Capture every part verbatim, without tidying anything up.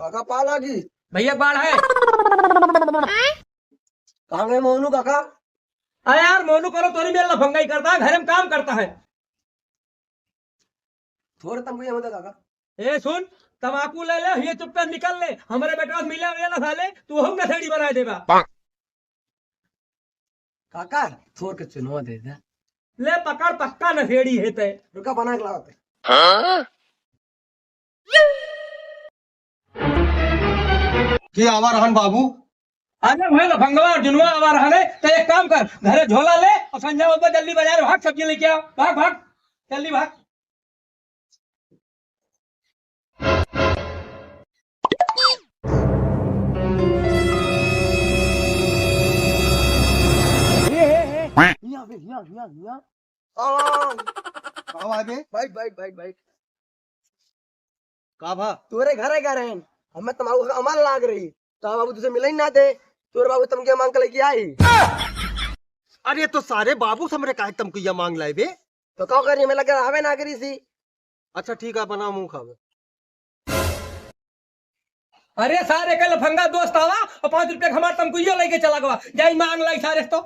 काका, पाला जी। भैया, बाढ़ है। कहाँ गए मोनू काका? अरे यार, मोनू करो तोरी मेल लफंगाई करता है, घर में काम करता है। थोड़े तमकुइया मत दे काका। ए सुन, तमाकू ले ले, ये चुपचाप निकल ले। हमरे बेटवा से मिले, मिले ना साले, तू हम नशेड़ी बनाए देबा। काका, थोर के चुनवा दे दे। ले पकड़, पक्का नशेड़ी है ते। रुका, बना के लावत है। के आवा रहन बाबू? अरे भाई, लफंगवा अर्जुनवा आवा रहन है, तो एक काम कर, घरे झोला ले और संझा बाबा जल्दी बाजार भाग, सब्जी लेके आ, भाग, भाग, जल्दी भाग। हिया बे, हिया, हिया, हिया। आवा। का बा बे? बैठ, बैठ, बैठ, बैठ। का भा? तोरे घरे गए रहन, हमें तमाकू का अमल लाग रही, तो बाबू तुझे मिले ही ना दे, तोरे बाबू तमकुइया मांग के लेके आई। अरे तो सारे बाबू से हमरे काहे तमकुइया मांग लाए बे? तो का करी, हमें लगे हवे ना करी सी। अच्छा ठीक है, बना मुंह खावे। अरे सारे के लफंगा दोस्त आवा और पाँच रुपया के हमार तमकुइया लेके चला गवा। जाई मांग लाई सारे से तो।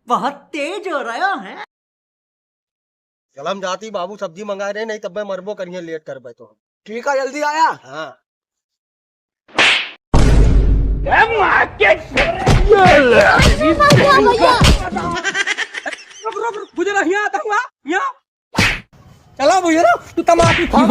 बहुत तेज हो रहा है। चल हम जाती, बाबू सब्जी मंगाए रहे, नहीं तब मैं मरबो करिए, लेट करबे तो हम। ठीक है, जल्दी आया। हाँ। रुक, रुक, रुक, गुजरा, हियाँ आता हूँ, हियाँ। चला भैया, तू तमाकू खा।